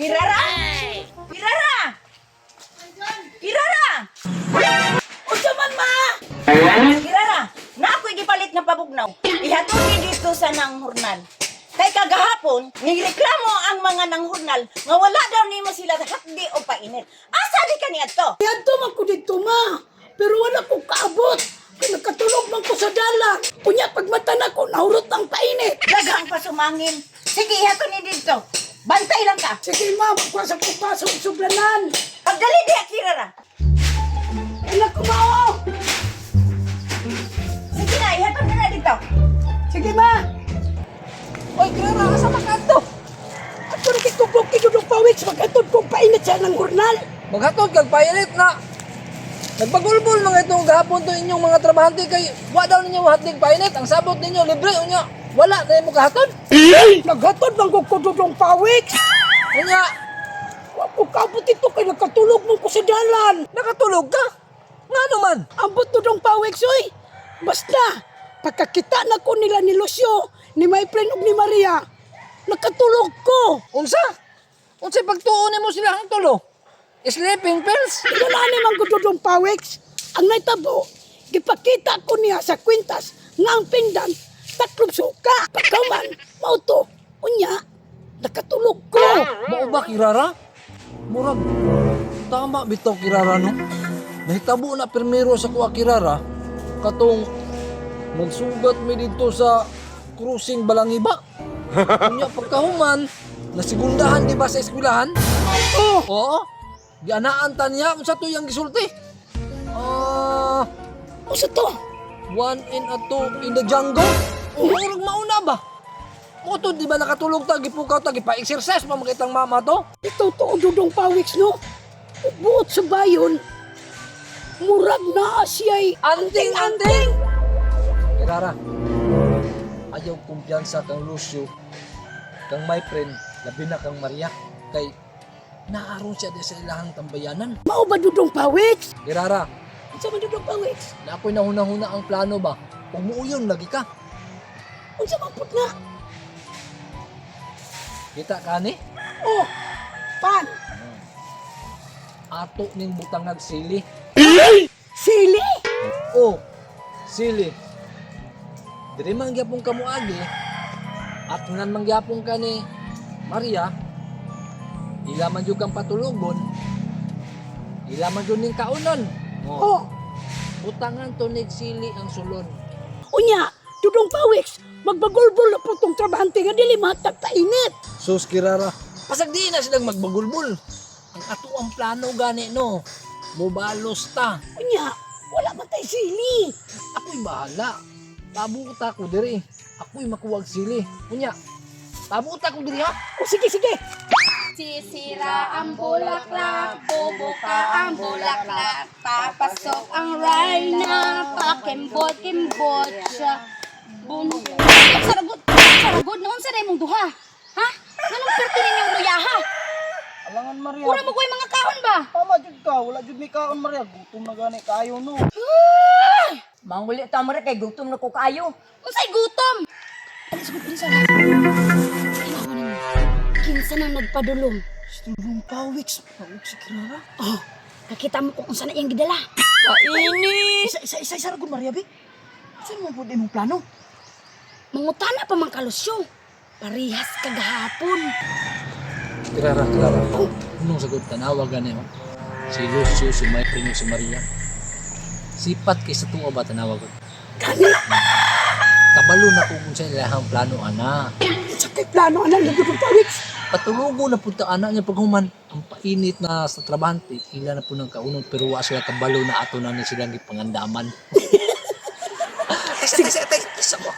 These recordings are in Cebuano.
Kirara? Kirara! Kirara! Unsa man, ma? Kirara, na ako'y gipalit nga pabugnaw. Ihatod ni dito sa nanghurnal. Kay kagahapon, nireklamo ang mga nanghurnal nga wala daw nimo sila hatdi o painit. Asa di ka niadto? Adto man ko dito, ma. Pero wala ko kaabot. Kay nakatulog man ko sa dalan. Unya pagmata nako, nahurot ang painit. Daghang pasumangin. Sige, ihatod ni dito. Bantay lang ka. Sige, ma, magkuha sa kupa sa suglanan. Pagdali diha, Kirara. Anak ko, ma, oh. Sige na, ihatod na na dito. Sige, ma. Oy, Clara, asa man ka adto? Ato na kay kubok kay Dudong Pawits, maghatod kong painit sa nang hurnal. Maghatod kag painit na. Nagbagulbol mga itong gahapon to inyong mga trabahante kay wa daw ninyo hatdig painit. Ang sabot ninyo libre unya. Wala na mo kahatod. Naghatod man ko Dudong Pawits. Unya, Wa ko kaabot dito kay nakatulog man ko sa dalan. Nakatulog ka. Ngano man? Ambot, Dudong Pawits, oy. Basta, pagkakita na ko nila ni Lucio, ni my friend ug ni Maria, nakatulog ko. Unsa? Unsay pagtuon nimo sila ang tulo? Sleeping pills? Wala naman ko, Dudong Pawits. Ang naitabo, gipakita ko niya sa kwintas nga ang pendant, tatlong suka. Pagkaman, mauto, unya, nakatulog ko. Mao ba, Kirara? Murag tama bitaw, Kirara, no. Nahitabo na pirmero sa kuha, Kirara, katong nagsugat mi didto sa cruising Balangiba. Unya pagkahuman, nasigundahan di ba sa eskwelahan? Oh, Oo. Gianaan ta niya unsa to yang gisulti? Ah, usa to. One in a two in the jungle. Murag mauna ba? Mo to di ba nakatulog ta, gipukaw ta, gipa-exercise pa makitang mama to? Ito to, Dudong Pawits, no? Buot sa bayon, murag na siya'y Anting-anting! Kirara, ayaw kumpiyansa kang Lucio, kang my friend, labi na kang Maria, kay naaron siya di sa ilahang tambayanan. Mao ba, Dudong Pawits? Kirara, Unsa man, Dudong Pawits? Na ako'y nahuna-huna ang plano ba? Kung muuyon, lagi ka. Unsa man pud na? Kita ka ni? Oh, pan, Ato ning butangag sili. Sili. Oh, sili. Diri man gyapon ka moagi at ngan man gyapon ka ni Maria, ila man jud kang patulogon, ila man jud ning kaunon. Oh. Oh, Butangan to nig sili ang sulon. Unya, Dudong Pawits, magbagulbol na po tong trabahante nga dili mahatag painit. Sus, Kirara. Pasag di na silang magbagulbul. Ang ato ang plano gani no. Mubalos ta. Unya, wala man tay sili. Ako'y bahala. Pabuta ko diri. Ako'y makuwag sili. Unya, pabuta ko diri ha. O sige, sige. Sisira ang bulaklak, bubuka ang bulaklak, papasok ang rayna, pakimbot-kimbot siya. Bum... Saragot, saragot, noon sa mong duha. Ha? Anong perti ninyong luyaha? Alangan, Maria. Pura mo ko'y mga kahon ba? Tama jud ka, wala jud may kaon, Maria. Gutom na gani kaayo no. Manguli ta mo kay gutom na ko kaayo. Unsay gutom? Alis ko pinsa na. Tinawa ninyo. Kinsa nang nagpadulong? Dudong Pawits, pauk si Kirara. Oh, kakita mo kung unsa na iyang gidala. Kaini. Isa isa isa isa ra gud, Maria bi. Saan mo pud imong plano? Mangutana pa man kalusyo. Parihas kagahapon. Kirara, Kirara. Anong sagot? Tanawa gani oh. Si Lucio, si my friend, si Maria. Sipat kay sa tuwa ba tanawa ko? Gani, Kabalo na ko kung sa ilahang plano ana. unsa kay plano ana ni Dudong Pawits? Patulogo na punta anak niya paghuman. Ang painit na sa trabahante, ila na po ng kaunon pero wa sila kabalo na ato na ni silang gipangandaman. Tesa, tesa, tesa, tesa mo.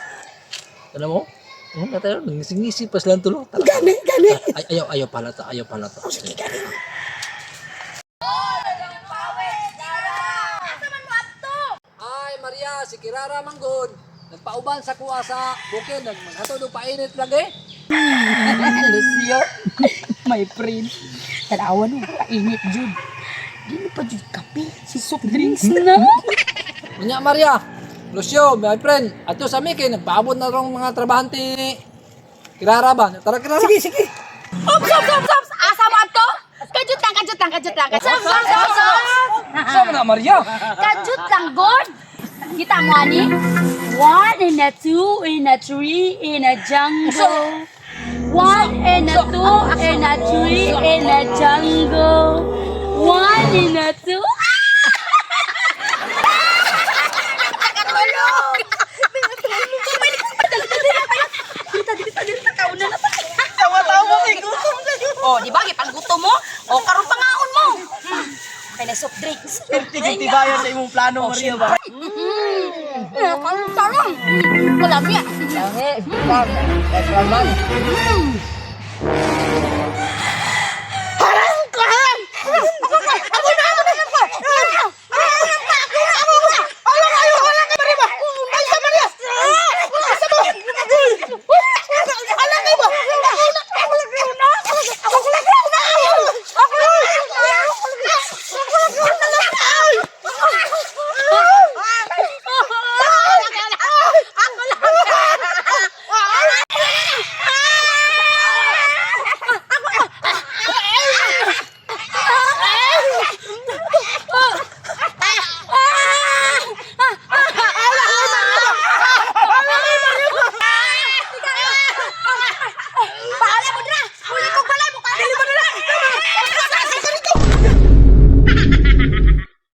Alam mo? Tayo, ngising-ngisi pa silang tulo. Tara. Gani, gani. Ay, ayaw, ayaw pala ta, ayaw pala ta. O sige, gani. Asa man mo adto? Ay, Maria, si Kirara Manggod. Nagpauban sa kuha sa bukid, naghatod og painit lagi. Lucio, my friend. Tanawa no, kainit jud. Di mo pa jud kape, si soft drinks na. Unya, Maria, Lucio, my friend, ato sa mi kay nagpaabot na rong mga trabahante. Kirara ba? Tara, Kirara. Sige, sige. Ops, ops, ops, ops! Asa mo Kadyot lang. Sok, sok, sok, sok. Sa man na Maria? Kadyot lang, God. Kita mo, ani? One and a two and a three in a jungle. One and a two and a three in a jungle. One and a two. Tawa-tawa kay gutom na yun. Oh, di ba gipanggutom mo? Oh, karon pangaon mo. Okay na soft drinks. Tigil bayan sa imong plano Maria ba. Karon tarong. Wala miya. Salamat. Mm.